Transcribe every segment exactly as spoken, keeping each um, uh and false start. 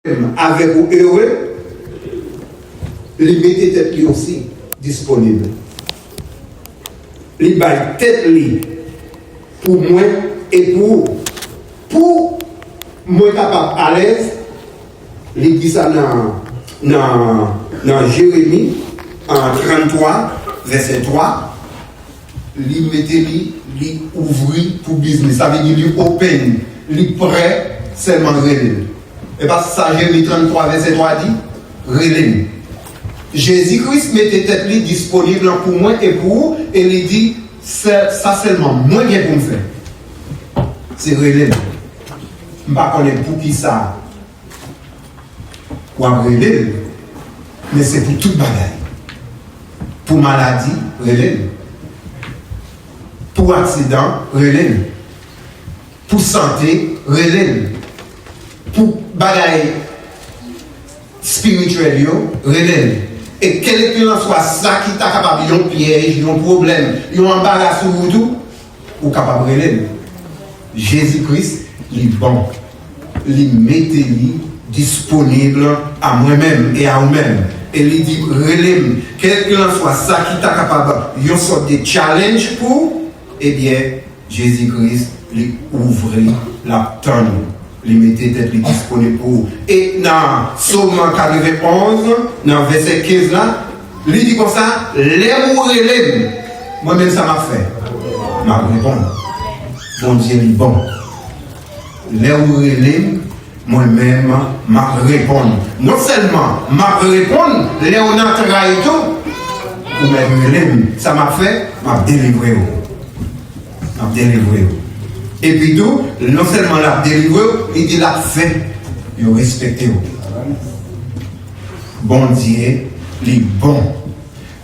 menm avèk ou ere, li mete tèt li osi disponib. Li bay tèt li pou mwen e pou ou. Pou mwen kapab alèz, li di sa nan, nan, nan Jeremi, an tranntwa, vèsè twa, li mete li, li ouvri pou biznis. Sa vle di li open, li prè, sèlman rele l. E pa sa Jeremi tranntwa vèsè twa di? Rele m. Jezi Kris mete tèt li disponib lan pou mwen e pou ou, e li di, "Sè-, sa sèlman mwen gen pou m fè. Se rele m." M pa konnen poukisa w ap rele l, men se pou tout bagay. Pou maladi, rele l. Pou aksidan, rele l. Pou sante, rele l. Pou bagay espirityèl yo, rele l. E kèlkelanswa sa ki ta kapab yon pyèj, yon pwoblèm, yon anbara sou wout ou, ou kapab rele l. Jezi Kris, li bon. Li mete li disponib a mwen menm e a ou menm. E li di, "Rele m." Kèlkelanswa sa ki ta kapab yon sòt de challenge pou ou, ebyen, Jezi Kris, li ouvri, l ap tann ou. Li mete tèt li disponib pou ou. E nan Sòm katrevenn onz, nan vèsè kenz la, li di konsa, "Lè ou rele m, mwen menm sa m ap fè? M ap reponn." Bondye li bon. "Lè ou rele m, mwen menm m ap reponn." Non sèlman m ap reponn, lè ou nan tray tou, ou mèt rele m, sa m ap fè? M ap delivre w. M ap delivre w. Epi tou, non sèlman l ap delivre w, li di l ap fè yo respekte w. Bondye, li bon.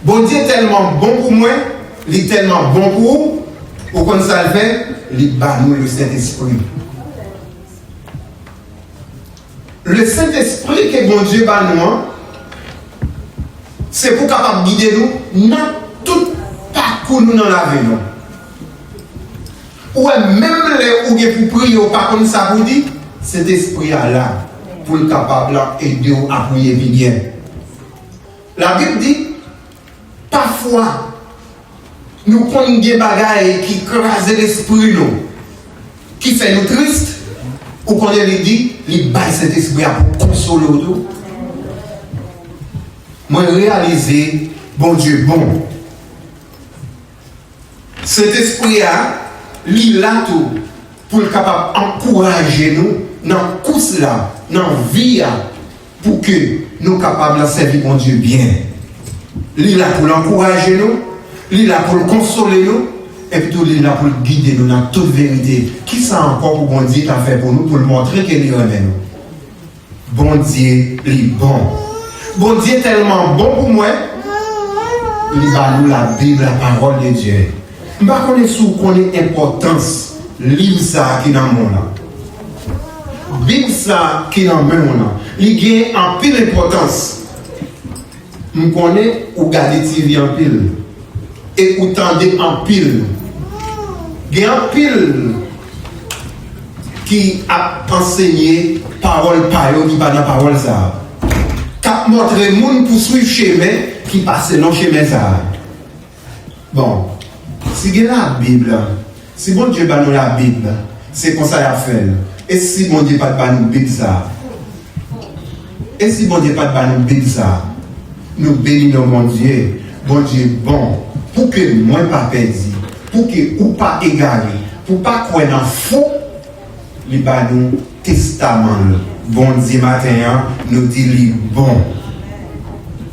Bondye tèlman bon pou mwen, li tèlman bon pou ou, ou konn sa l fè? Li ba nou Lesentespri. Lesentespri ke Bondye ba nou an, se pou kapab gide nou nan tout pakou nou nan lavi nou. Ou wè, menm lè ou gen pou priye, ou pa konn sa pou di, Sentespri a la pou l kapab la ede w a priye pi byen. Labib di, pafwa, nou konn gen bagay ki kraze lespri nou, ki fè nou tris, ou konnen li di, li bay Sentespri a pou konsole w tou. Mwen reyalize Bondye bon. Sentespri a, li la tou pou l kapab ankouraje nou nan kous la, nan vi a, pou ke nou kapab la sèvi Bondye byen. Li la pou l ankouraje nou, li la pou l konsole nou, epi tou li la pou l gide nou nan tout verite. Kisa ankò pou Bondye ta fè pou nou, pou l montre ke li renmen nou? Bondye, li bon. Bondye tèlman bon pou mwen, li ba nou Labib, la parole de Dieu. M pa konnen si w konnen enpòtans liv sa a ki nan men w lan. Bib sa a ki nan men w lan, li gen anpil enpòtans. M konnen ou gade T V anpil e ou tande anpil. Gen anpil ki ap ansenye pawòl pa yo ki pa nan pawòl sa a, k ap montre moun pou swiv chemen ki pa selon chemen sa a. Bon, si gen Labib, si Bondye ba nou Labib, se konsa y ap fè l. E si Bondye pa t ba nou Bib sa a? E si Bondye pa t ba nou Bib sa a? Nou beni non Bondye. Bondye bon. Pou ke mwen pa pèdi, pou ke ou pa egare, pou pa kwè nan fo, li ba nou testaman l. Bondye maten an, nou di li bon.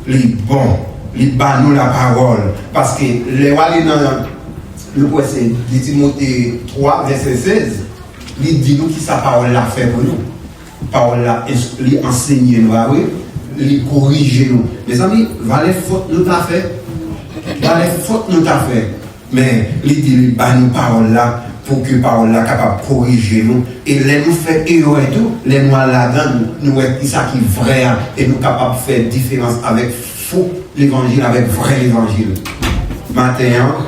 Li bon. Li ba nou lapawòl. Paske lè w ale nan, nou kwè se de Timote twa, vèsè sèz, li di nou kisa pawòl la fè pou nou. Pawòl la, ens-, li ansenye nou, a wi, li korije nou. Mezanmi, valè fòt nou ta fè. Valè fòt nou ta fè. Men, li di li ba nou pawòl la pou ke pawòl la kapab korije nou. E lè nou fè erè tou, lè nou al ladan l, nou wè kisa ki vrè a, e nou kapab fè diferans avèk fo levanjil, avèk vrè levanjil. Maten an,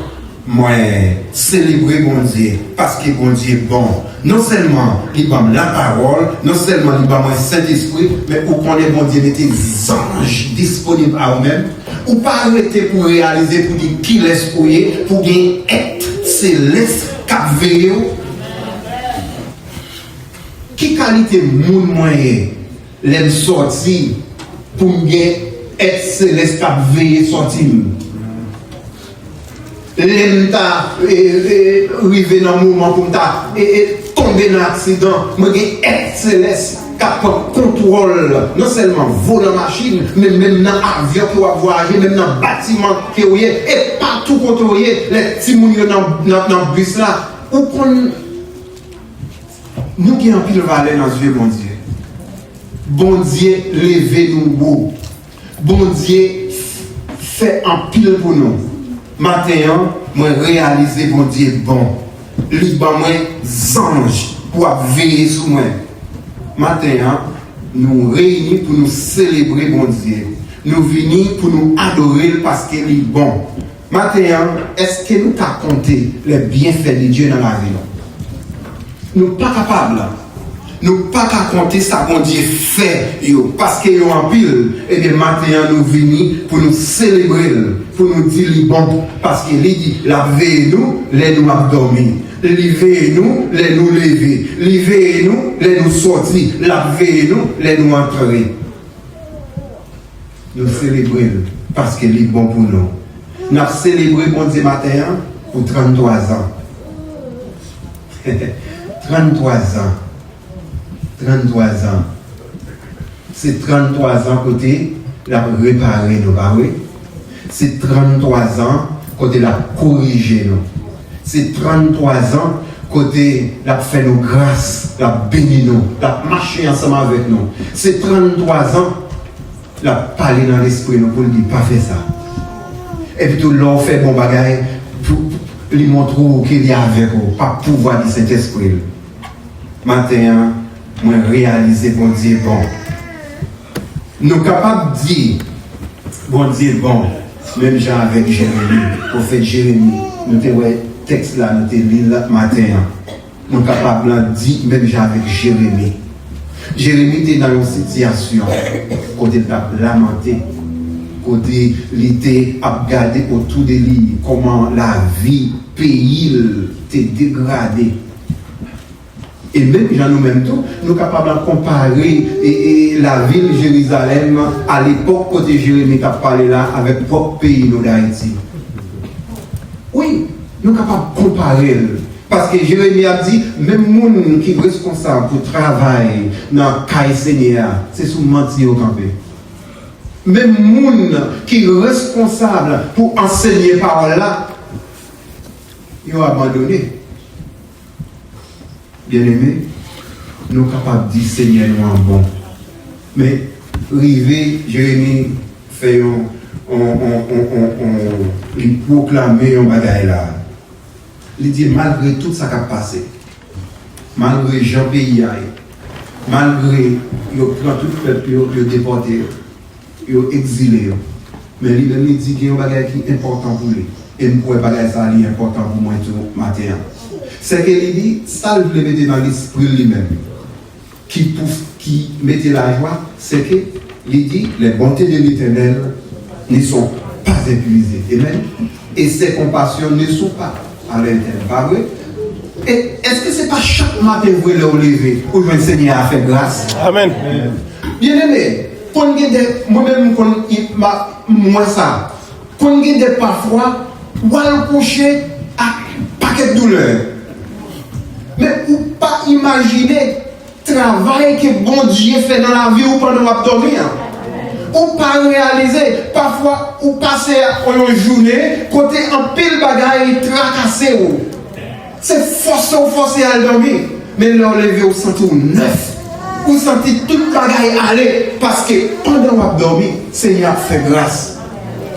Mwen selebre Bondye paske Bondye bon. Non sèlman li ban m lapawòl, non sèlman li ban mwen Sentespri, men ou konnen Bondye mete zanj disponib a ou menm. Ou pa rete pou reyalize pou di kilès ou ye, pou gen èt selès k ap veye w. Ki kalite moun mwen ye lè m sòti pou m gen èt selès k ap veye sòti m? Lè m ta e, e, rive nan moman pou m ta e, e, tonbe nan aksidan, mwen gen èt selès k ap pran kontwòl non sèlman volan machin, men menm nan avyon ke w ap vwayaje, menm nan batiman ke w ye, e patou kote w ye, lè timoun yo nan, nan, nan bis la, ou konn Nou gen anpil valè nan zye Bondye. Bondye leve nou wo. Bondye f- fè anpil pou nou. Maten an, mwen reyalize Bondye bon. Li ban mwen zanj pou ap veye sou mwen. Maten an, nou reyini pou nou selebre Bondye. Nou vini pou nou adore l paske li bon. Maten an, èske nou ka konte lè byenfè de Dye nan lavi nou? Nou pa kapab. Nou pa ka konte sa Bondye fè yo, paske yo anpil. Ebyen, maten an, nou vini pou nou selebre l, pou nou di li bon, paske li di l ap veye nou lè nou ap dòmi. Li veye nou lè nou leve. Li veye nou lè nou sòti. L ap veye nou lè nou antre. Nou selebre l paske li bon pou nou. N ap selebre Bondye maten an pou tranntwa zan. Tranntwa zan. Tranntwa zan. Se tranntwa zan kote l ap repare nou, pa vre? Se tranntwa zan kote l ap korije nou. Se tranntwa zan kote l ap fè nou gras, l ap beni nou, l ap mache ansanm avèk nou. Se tranntwa zan l ap pale nan lespri nou pou l di, "Pa fè sa." Epi tou, lè w fè bon bagay, pou, li montre w ke li avèk ou, pa pouvwa di Sentespri l. Maten an, mwen reyalize Bondye bon. Nou kapab di Bondye bon, menm jan avèk Jeremi, pwofèt Jeremi, nou te wè tèks la, nou te li l maten an. Nou kapab di menm jan avèk Jeremi. Jeremi te nan yon sitiyasyon kote l t ap lamante, kote li te ap gade otou de li kòman lavi peyi l te degrade. E menm jan nou menm tou, nou kapab konpare e, e lavil Jerizalèm a lepòk kote Jeremi t ap pale la avèk pwòp peyi nou Dayiti. Wi, nou kapab konpare l. Paske Jeremi ap di, menm moun ki reskonsab pou travay nan kay Senyè a, se sou manti yo kanpe. Menm moun ki reskonsab pou ansenye pawòl la, yo abandone. Byeneme, nou kapab di Senyè nou an bon. Men, rive Jeremi fè yon, yon, yon, yon, yon, yon, li pwoklame yon bagay la. Li di, malgre tout sa k ap pase, malgre jan peyi a ye, malgre yo pran tout pèp yo, yo depòte yo, yo egzile yo. Men li menm li di gen yon bagay ki enpòtan pou li. E m kwè bagay sa a li enpòtan pou mwen tou maten an. Sèke li di, sa l vle mete nan lespri l li menm, ki pou, ki mete lajwa, sèke li di, les bontés de l'Éternel ne sont pas épuisées. Amen. Et ses compassions ne sont pas à leur terme. Pa vre? E èske se pa chak maten vre lè w leve, ou jwenn Senyè a fè gras? Amèn. Byeneme, konn gen de, mwen menm m konn, m wè sa. Konn gen de pafwa, w al kouche ak pakèt doulè. Men ou pa imajine travay ke Bondye fè nan lavi w pandan w ap dòmi an. Ou pa reyalize, pafwa ou pase yon jounen kote anpil bagay trakase w. Se fòse w fòse al dòmi. Men lè w leve, w santi w nèf. Ou santi tout bagay ale. Paske pandan w ap dòmi, Senyè ap fè gras.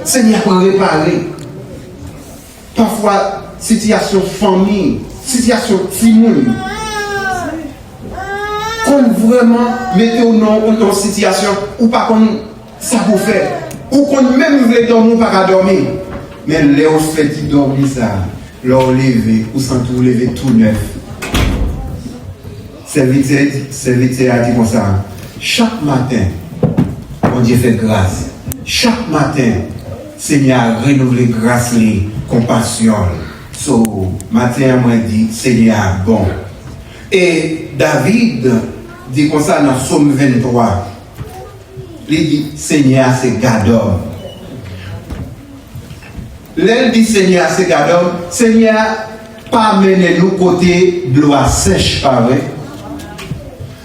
Senyè ap repare. Pafwa, sitiyasyon fanmi, sitiyasyon timoun konn vrèman mete w nan yon sitiyasyon ou pa konn sa pou fè. Ou konn menm vle dòmi, ou pa ka dòmi. Men lè w fè ti dòmi sa a, Lè w leve, ou santi w leve tou nèf. Sèvitè, sèvitè a di konsa, chak maten, Bondye fè gras. Chak maten, Senyè a renouvle gras li, konpasyon l. So, maten an, mwen di, Senyè a bon. E David di konsa nan Sòm venntwa, li di, Senyè a se gadò m. Lè l di Senyè a se gadò m, Senyè a pa mennen nou kote dlo a sèch, pa vre?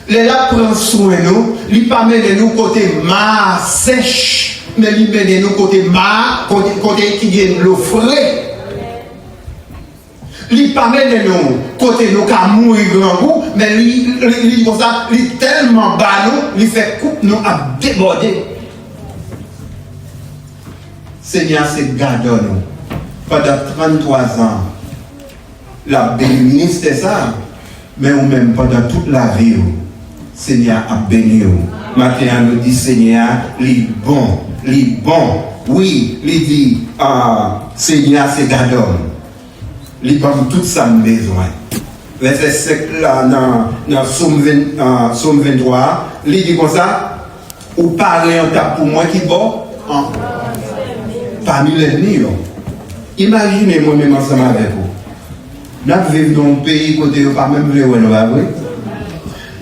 Lè l ap pran swen nou, li pa mennen nou kote ma a sèch, men li mennen nou kote ma a, kote, kote ki gen dlo fre. Li pa mennen nou kote nou ka mouri grangou, men li, li, li konsa, li tèlman ba nou, li fè koup nou ap debòde. Senyè a se gadò nou. Pandan tranntwazan, l ap beni ministè sa a, men ou menm, pandan tout lavi w, Senyè a ap beni w. Maten an, nou di Senyè a, li bon, li bon. Wi, li di, ah, Senyè a se gadò m. Li ban m tout sa m bezwen. Vèsè senk la nan, nan Sòm ven, ah, Sòm venntwa a, li di konsa, ou pare yon tab pou mwen ki bò? An, pami lènmi yo. Imajine mwen menm ansanm avèk ou. N ap viv nan yon peyi kote yo pa menm vle wè nou, pa vre?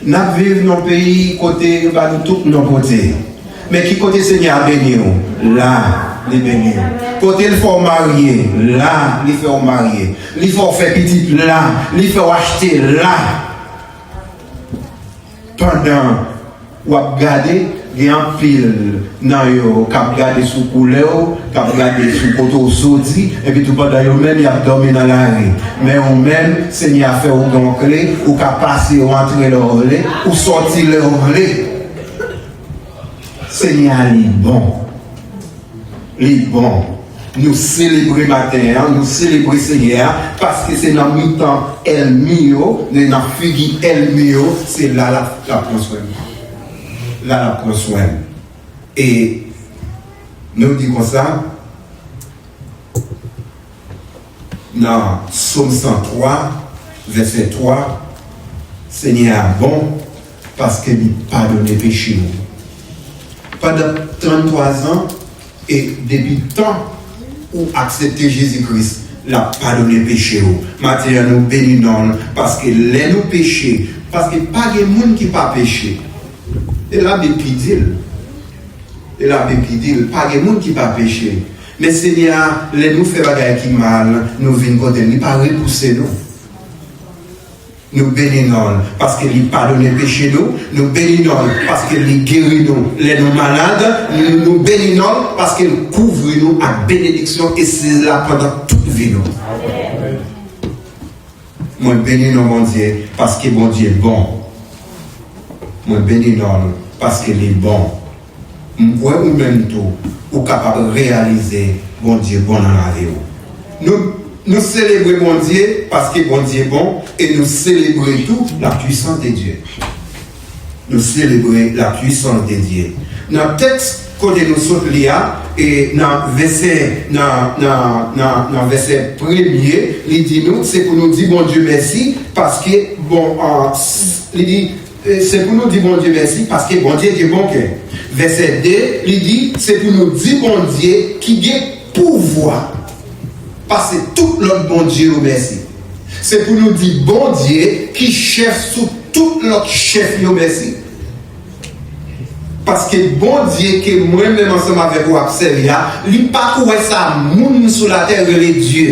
N ap viv nan yon peyi kote yo ba nou tout non pote. Men ki kote Senyè a beni w? La, li beni w. Kote l fè w marye? La, li fè w marye. Li fè w fè pitit? La, li fè w achte? La. Pandan w ap gade, gen anpil nan yo k ap gade sou koulè w, k ap gade sou kote w soti, epi tou pandan yo menm y ap dòmi nan lari. Men ou menm, Senyè a fè w gen yon kle, ou ka pase, ou antre lè w vle, ou sòti lè w vle. Senyè a li bon. Li bon. Nou selebre maten an, nou selebre Senyè a, paske se nan mitan ènmi yo, men nan figi ènmi yo, se la l ap, l ap pran swen nou. La l ap pran swen nou. E nou di konsa, nan Sòm san twa, vèsè twa, Senyè a bon paske li padone peche w. Pandan tranntwazan, e depi tan ou aksepte Jezi Kris, l ap padone peche w. Maten an, nou beni non l, paske lè nou peche, paske pa gen moun ki pa peche. E Labib ki di l. E Labib ki di l, pa gen moun ki pa peche. Men Senyè a, lè nou fè bagay ki mal, nou vin kote l, li pa repouse nou. Nou beni non l, paske li padone peche nou. Nou beni non l, paske li geri nou lè nou malad. Nou, nou beni non l, paske l kouvri nou ak benediksyon e se la pandan tout vi nou. Mwen beni non Bondye, paske Bondye bon. Mwen beni non l, paske li bon. M kwè ou menm tou, ou kapab reyalize Bondye bon nan lavi w. Nou, nou selebre Bondye paske Bondye bon, e nou selebre tou la puissance de Dieu. Nou selebre la puissance de Dieu. Nan tèks kote nou sot li a, e nan vèsè, nan, nan, nan, nan vèsè premye, li di nou, se pou nou di Bondye mèsi, paske, bon, ah, s-, li di, e, se pou nou di Bondye mèsi, paske Bondye gen bon kè. Vèsè de, li di, se pou nou di Bondye ki gen pouvwa pase tout lòt bondye yo mèsi. Se pou nou di Bondye ki chèf sou tout lòt chèf yo mèsi. Paske Bondye ke mwen menm ansanm avèk ou ap sèvi a, li pa kou wè sa moun sou latè rele Dye.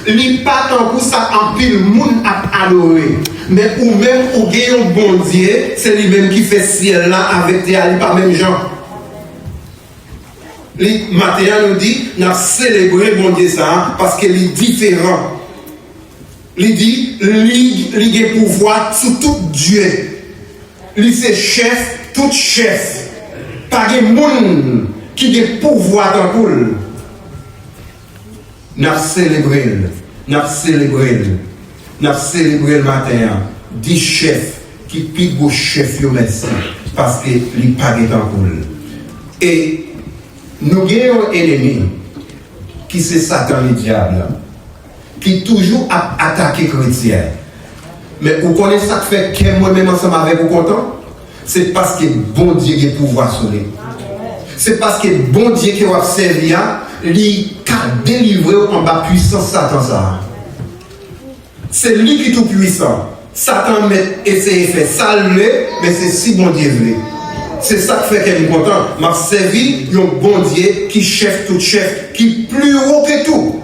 Li pa tankou sa anpil moun ap adore. Men ou menm, ou gen yon Bondye, se li menm ki fè syèl la avèk tè a, li pa menm jan. Li, maten an, nou di, n ap selebre Bondye sa a, paske li diferan. Li di, li, li gen pouvwa sou tout dye. Li se chèf tout chèf. Pa gen moun ki gen pouvwa tankou l. N ap selebre l. N ap selebre l. N ap selebre l maten an. Di chèf ki pi gwo chèf yo mèsi, paske li pa gen tankou l. E nou gen yon enemi ki se Satan Ledyab la. ki toujou ap atake kretyen. Men ou konnen sa k fè kè mwen menm ansanm avèk ou kontan? Se paske Bondye gen pouvwa sou li. Se paske Bondye ke w ap sèvi a, li ka delivre w anba pwisans Satan sa a. Se li ki tou pwisan. Satan mèt eseye fè sa l vle, men se si Bondye vle. Se sa k fè kè m kontan. M ap sèvi yon Bondye ki chèf tout chèf, ki pi wo ke tou.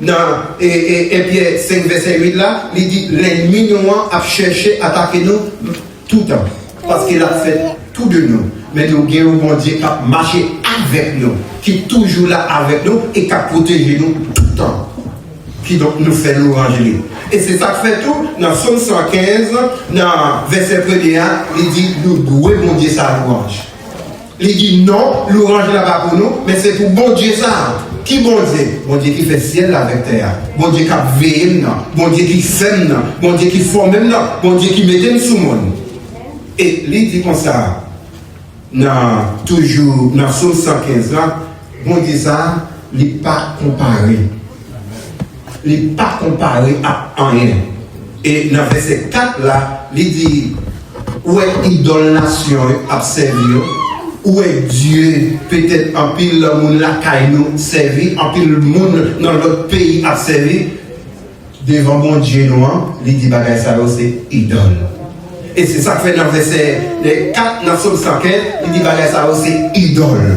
Nan e, e, en Pyè senk vèsè uit la, li di, lènmi nou an ap chèche atake nou toutan, paske l ap fè tou de nou. Men nou gen yon Bondye k ap mache avèk nou, ki toujou la avèk nou e k ap pwoteje nou toutan. Kidonk, nou fè lwanj li. E se sa k fè tou, nan Sòm san kenz, nan vèsè premye a, li di, nou dwe Bondye sa lwanj. Li di, non, lwanj la pa pou nou, men se pou Bondye sa a. Ki Bondye? Bondye ki fè syèl la avèk tè a. Bondye k ap veye m nan. Bondye ki fè m nan. Bondye ki fòme m nan. Bondye ki mete m sou moun. E li di konsa, nan, toujou nan Sòm san kenz la, Bondye sa a, li pa konpare. Li pa konpare ak anyen. E nan vèsè kat la, li di, ou wè idòl nasyon yo ap sèvi yo, ou wè dye, petèt anpil moun lakay nou sèvi, anpil moun nan lòt peyi ap sèvi, devan Bondye nou an, li di bagay sa yo se idòl. E se sa k fè nan vèsè kat nan Sòm san kenz, li di bagay sa yo se idòl.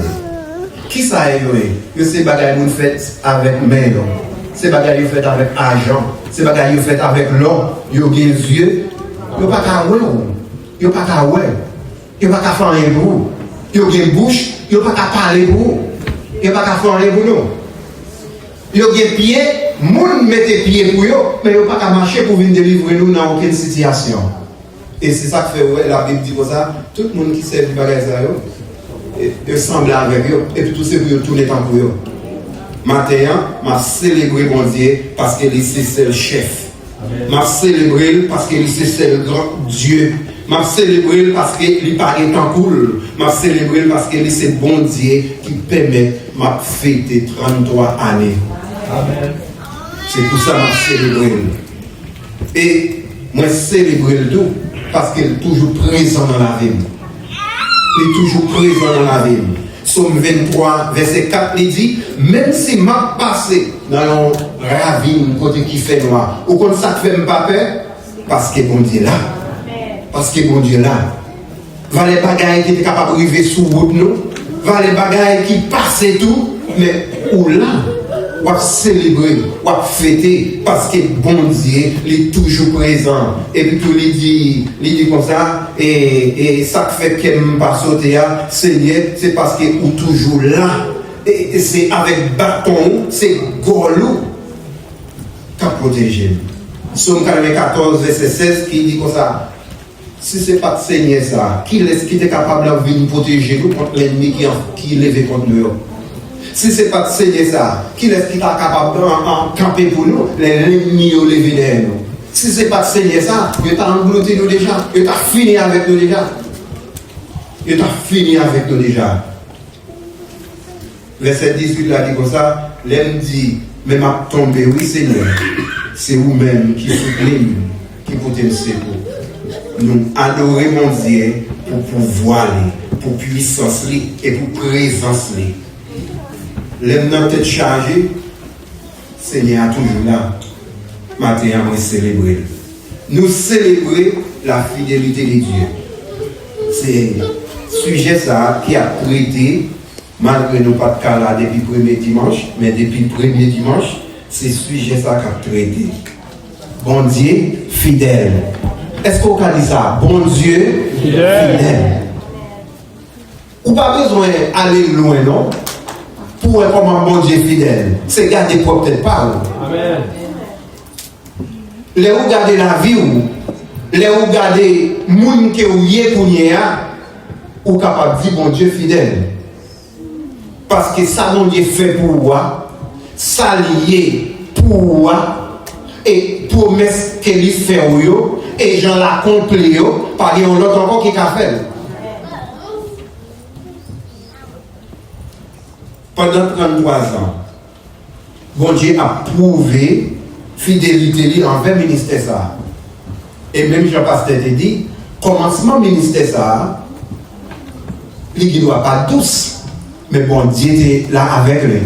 Kisa yo ye? Yo se bagay moun fèt avèk men yo. Se bagay yo fèt avèk ajan. Se bagay yo fèt avèk lò. Yo gen zye. Yo pa ka wè w. Yo pa ka wè. Yo pa ka fè anyen pou ou. Yo gen bouch. Yo pa ka pale pou ou. Yo pa ka fè anyen pou nou. Yo gen pye. Moun mete pye pou yo. Men yo pa ka mache pou vin delivre nou nan okenn sitiyasyon. E se sa k fè ou wè Labib di konsa, tout moun ki sèvi bagay sa yo, e, yo sanble avèk yo, epi tou se pou yo tounen tankou yo. Maten an, m ap selebre Bondye paske li se sèl chèf. M ap selebre l paske li se sèl gran Dye. M ap selebre l paske li pa gen tankou l. M ap selebre l paske li se Bondye ki pèmèt m ap fete tranntwa ane. Se pou sa m ap selebre l. E mwen selebre l tou, paske l toujou prezan nan lavi m. Li toujou prezan nan lavi m. Sòm venntwa, vèsè kat, li di, menm si m ap pase nan yon ravin kote ki fènwa, ou konn sa k fè m pa pè? Paske Bondye la. Paske Bondye la. Valè bagay ki te kapab rive sou wout nou, valè bagay ki pase tou, men ou la, w ap selebre, w ap fete, paske Bondye, li toujou prezan. Epi tou, li di, li di konsa, e, e sa k fè kè m pa sote a, Senyè, se paske ou toujou la. E, e se avèk baton ou, se gòl ou k ap pwoteje m. Sòm katrevenkatòz, vèsè sèz, ki di konsa, si se pa t Senyè sa a, kilès ki te kapab vin pwoteje nou kont lènmi ki an, ki leve kont nou yo? Si se pa t Senyè sa a, kilès ki ta kapab an, an, kanpe pou nou lè lènmi yo leve dèyè nou? Si se pa t Senyè sa a, yo ta anglouti nou deja, yo ta fini avèk nou deja. Yo ta fini avèk nou deja. Vèsè dizuit la di konsa, lè m di, men m ap tonbe, wi, Senyè, se ou menm ki soutni m, ki pote m sekou. Nou adore Bondye pou pouvwa li, pou pwisans li e pou prezans li. Lè m nan tèt chaje, Senyè a toujou la. Maten an, mwen selebre l. Nou selebre la fidélité de Dieu. Se sijè sa a ki ap trete, malgre nou pa t ka la depi premye dimanch, men depi premye dimanch, se sijè sa k ap trete. Bondye fidèl. Èske w ka di sa? Bondye fidèl. Ou pa bezwen ale lwen non, pou wè kòman Bondye fidèl. Se gade pwòp tèt pa w. Lè ou gade lavi w, lè ou gade moun ke w ye kounye a, ou kapab di Bondye fidèl. Paske sa Bondye fè pou ou a, sa li ye pou ou a, e pwomès ke li fè w yo, e jan l akonpli yo, pa gen yon lòt ankò ki ka fè l. Pandan tranntwa zan, Bondye ap pwouve fidelite li anvè ministè sa a. E menm jan pastè te di, kòmansman ministè sa a, li gendwa pa t dous, men Bondye te la avèk li.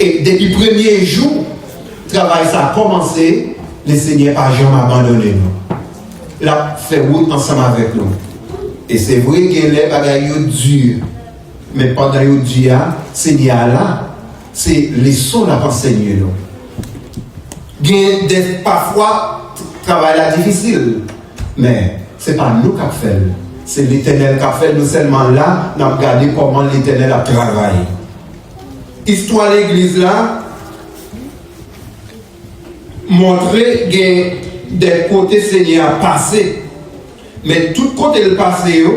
E depi premye jou travay sa a kòmanse, Lesenyè pa janm abandone nou. L ap fè wout ansanm avèk nou. E se vre, gen lè bagay yo di, men pandan yo di a, Senyè a la, se leson l ap ansenye nou. Gen de, pafwa, travay la difisil, men se pa nou k ap fè l. Se Letènèl k ap fè l, nou sèlman la, n ap gade kòman Letènèl ap travay. Istwa legliz la montre gen de kote Senyè a pase, men tout kote l pase yo,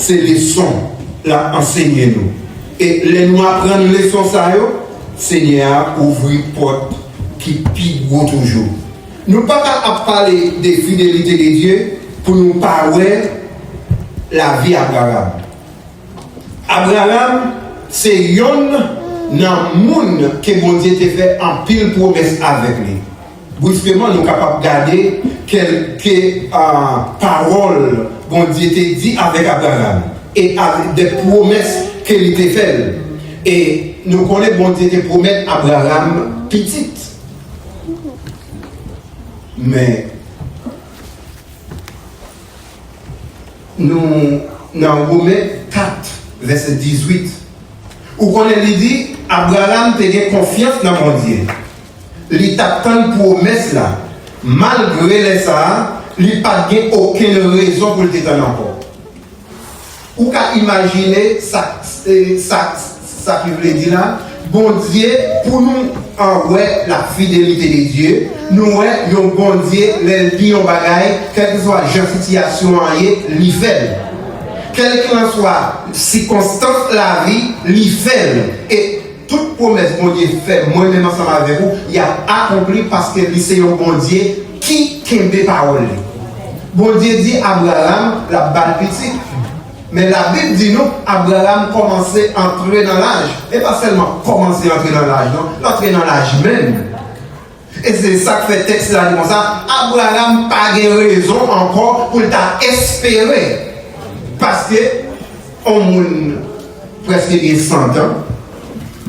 se leson l ap ansenye nou. E lè nou aprann leson sa yo, Senyè a ouvri pòt ki pi gwo toujou. Nou pa ka ap pale de fidelite de Dye pou nou pa wè lavi Abraram. Abraram se yonn nan moun ke Bondye te fè anpil pwomès avèk li. Briskeman, nou kapab gade kèlke, ah, pawòl Bondye te di avèk Abraram e avèk de pwomès ke li te fè l. E nou konnen Bondye te pwomèt Abraram pitit. Men, nou, nan Women kat, vèsè dizuit, ou konnen li di, Abraram te gen konfyans nan Bondye. Li t ap tann pwomès la. Malgre lè sa a, li pa t gen okenn rezon pou l te tann ankò. Ou ka imajine sa, e, sa, sa ki vle di la? Bondye, pou nou, an, wè la fidelite de Dye, nou wè yon Bondye, lè l di yon bagay, kèlkeswa jan sitiyasyon an ye, li fè l. Kèlkeswa sikonstans lavi, li fè l. E tout pwomès Bondye fè, mwen menm ansanm avèk ou, y ap akonpli paske li se yon Bondye ki kenbe pawòl li. Bondye di Abraram l ap ba l pitit. Men Labib di nou, Abraram kòmanse antre nan laj. E pa sèlman kòmanse antre nan laj, non. L antre nan laj menm. E se sa k fè tèks la di konsa, Abraram pa gen rezon ankò pou l ta espere. Paske yon moun prèske gen san tan,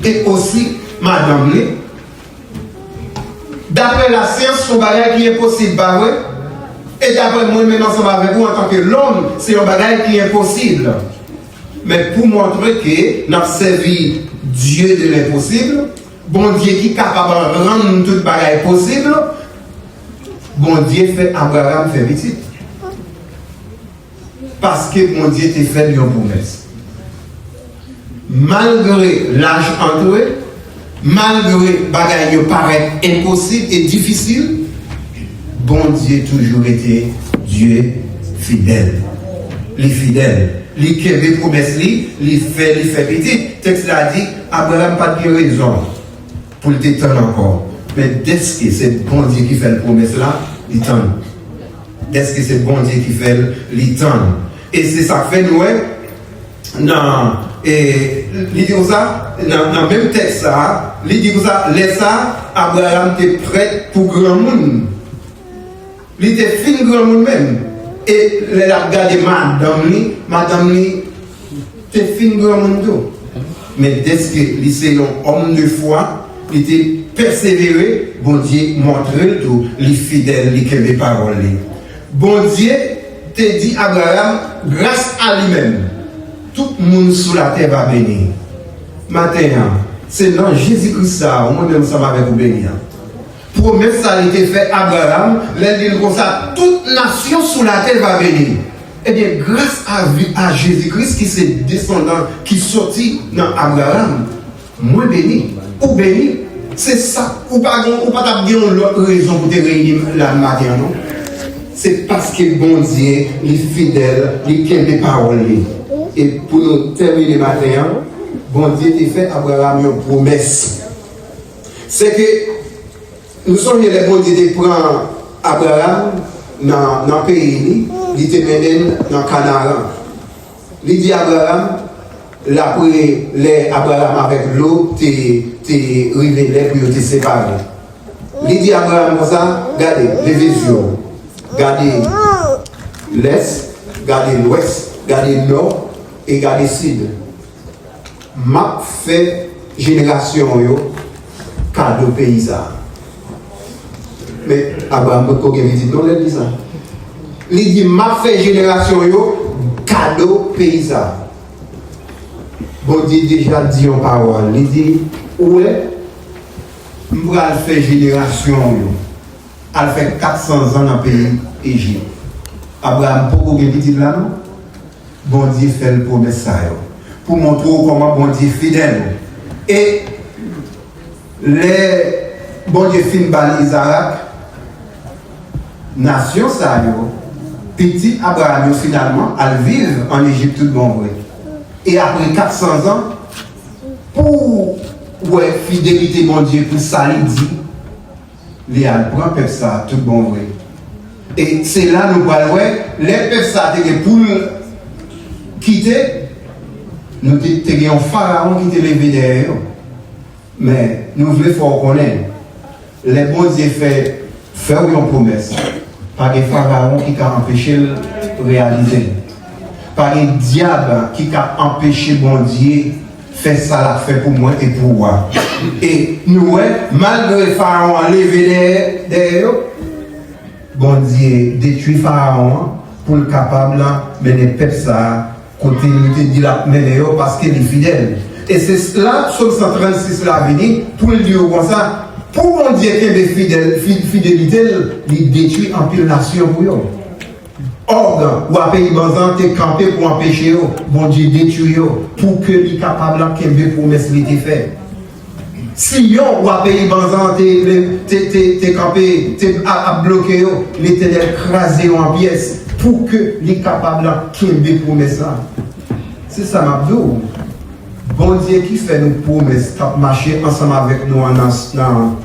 e osi madanm li, daprè lasyans, se yon bagay ki enposib, pa vre? E daprè mwen menm ansanm avèk ou, antanke lòm, se yon bagay ki enposib. Men pou montre ke n ap sèvi Dye de lenposib, Bondye ki kapab rann tout bagay posib, Bondye fè Abraram fè pitit. Paske Bondye te fè l yon pwomès. Malgre laj antre, malgre bagay yo parèt enposib e difisil, Bondye toujou rete Dye fidèl. Li fidèl. Li kenbe pwomès li, li fè, li fè pitit. Tèks la di, Abraram pa t gen rezon pou l te tann ankò. Men dèske se Bondye ki fè l pwomès la, li tann. Dèske se Bondye ki fè l, li tann. E se sa k fè nou wè, nan, e, li di konsa, nan, nan menm tèks sa a, li di konsa, lè sa a, Abraram te prèt pou granmoun. Li te fin granmoun menm. E lè l ap gade madanm li, madanm li te fin granmoun tou. Men dèske li se yon òm de fwa, li te pèsevere, Bondye montre l tou, li fidèl, li kenbe pawòl li. Bondye te di Abraram, gras a li menm, tout moun sou latè va beni. Maten an, se nan Jezi Kris sa a, ou mwen menm ansanm avèk ou beni an. Pwomès sa li te fè Abraram, lè l di l konsa, tout nasyon sou latè va beni. Ebyen, gras a vi a Jezi Kris ki se desandan ki soti nan Abraram, mwen beni, ou beni. Se sa, ou pa gen, ou pa t ap gen yon lòt rezon pou te reyini la maten an, non. Se paske Bondye, li fidèl, li kenbe pawòl li. E pou nou tèmine maten an, Bondye te fè Abraram yon pwomès. Se ke nou sonje lè Bondye te pran Abraram nan, nan peyi li, li te mennen l nan Kanaran. Li di Abraram, l apre lè Abraram avèk Lo te, te rive lè pou yo te separe. Li di Abraram konsa, gade, leve zye w, gade lès, gade lwès, gade nò, e gade sid. M ap fè jenerasyon w yo kado peyi sa a. Men, Abraram potko gen pitit non lè l di sa. Li di, m ap fè jenerasyon w yo kado peyi sa a. Bondye deja di yon pawòl. Li di, ou wè, m pral fè jenerasyon w yo al fè kat san zan nan peyi Ejip. Abraram poko gen pitit la non. Bondye fè l pwomès sa yo pou montre w kòman Bondye fidèl. E lè Bondye fin ba l Izarak, nasyon sa yo, pitit Abraram yo finalman al viv ann Ejip tout bon vre. E apre kat san zan, pou w wè fidelite Bondye pou sa li di, li al pran pèp sa a tout bon vre. E se la nou pral wè, lè pèp sa a te gen pou l kite, nou te, te gen yon farawon ki te leve dèyè yo. Men, nou vle fè w konnen, lè Bondye fè, fè w yon pwomès, pa gen farawon ki ka anpeche l reyalize l. Pa gen dyab ki ka anpeche Bondye fè sa l ap fè pou mwen e pou ou a. E nou wè, malgre farawon an leve dèyè, dèyè yo, Bondye detwi farawon an pou l kapab mennen pèp sa a kote li te di l ap mennen yo, paske li fidèl. E se la Sòm san trannsis la vini pou l di yo konsa, pou Bondye kenbe fidèl, fi-, fidelite l, li detwi anpil nasyon pou yo. Òg, wa peyi Banzan, te kanpe pou anpeche yo, Bondye detwi yo, pou ke li kapab kenbe pwomès li te fè. Siyon, wa peyi Banzan, te, te, te, te kanpe, te ap, ap bloke yo, Letènèl kraze yo an pyès, pou ke li kapab kenbe pwomès la. Se sa m ap di w. Bondye ki fè nou pwomès k ap mache ansanm avèk nou an nan, nan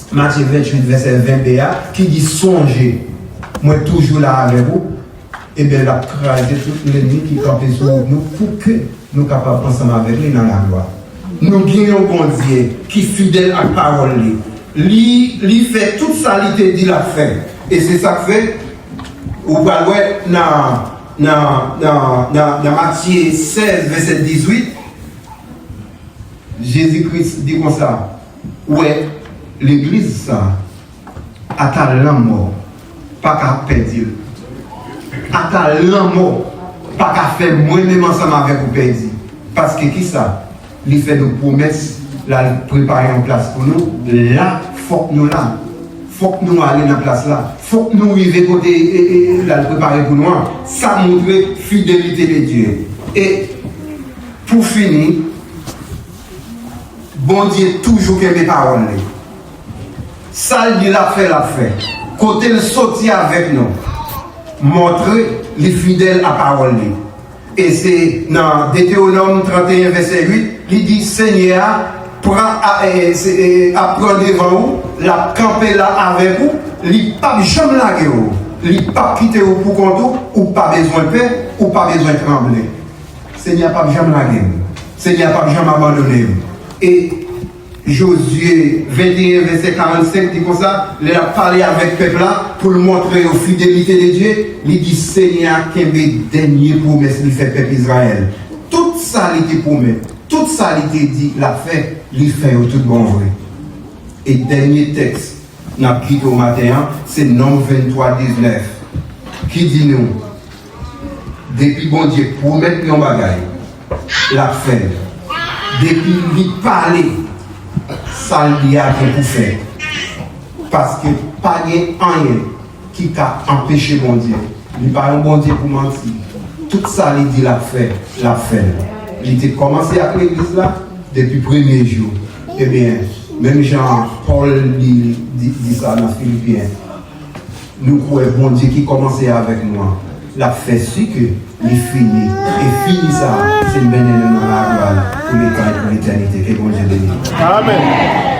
Matye venntuit, vèsè ven b a, ki di, sonje, mwen toujou la avèk ou, ebyen, l ap kraze tout lènmi ki kanpe sou wout nou pou ke nou kapab ansanm avèk li nan laglwa. Nou gen yon Bondye ki fidèl ak pawòl li. Li, li fè tout sa li te di l ap fè. E se sa k fè, ou pral wè nan, nan, nan, nan, nan Matye sèz, vèsè dizuit, Jezi Kris di konsa, ou wè, legliz sa a, ata lanmò pa ka pèdi l. Ata lanmò pa ka fè mwen menm ansanm avèk ou pèdi. Paske kisa? Li fè nou pwomès, l al prepare yon plas pou nou. La, fòk nou la. Fòk nou ale nan plas la. Fòk nou rive kote, e, e, e, l al prepare pou nou an. Sa montre fidelite de Dye. E pou fini, Bondye toujou kenbe pawòl li. Sa l di l ap fè, l ap fè. Kote l soti avèk nou, montre li fidèl a pawòl li. E se nan Detewonòm trannteyen, vèsè uit, li di, Senyè a pran, a, e, se, e, ap pran devan ou, l ap kanpe la avèk ou, li p ap janm lage w, li p ap kite w pou kont ou, ou pa bezwen pè, ou pa bezwen tranble. Senyè a p ap janm lage m. Senyè a p ap janm abandone m. E Jozye venteyen, vèsè karannsenk di konsa, lè l ap pale avèk pèp la pou l montre yo fidelite de Dye, li di, Senyè a kenbe dènye pwomès li fè pèp Izrayèl. Tout sa li te pwomèt, tout sa li te di l ap fè, li fè yo tout bon vre. E dènye tèks n ap kite w maten an, se Nonm venntwa diznèf, ki di nou, depi Bondye pwomèt yon bagay, l ap fè l. Depi li pale, sa l di a gen pou fèt. Paske pa gen anyen ki ka anpeche Bondye. Li pa yon Bondye pou manti. Tout sa li di l ap fè, l ap fè l. Li te kòmanse ak legliz la depi premye jou. Ebyen, menm jan Pòl li di, di sa nan Filipyen, nou kwè Bondye ki kòmanse avèk nou an, l ap fè si ke li fini. E fini sa, se mennen nou nan laglwa pou letan e pou letènite. Ke Bondye beni nou. Amèn.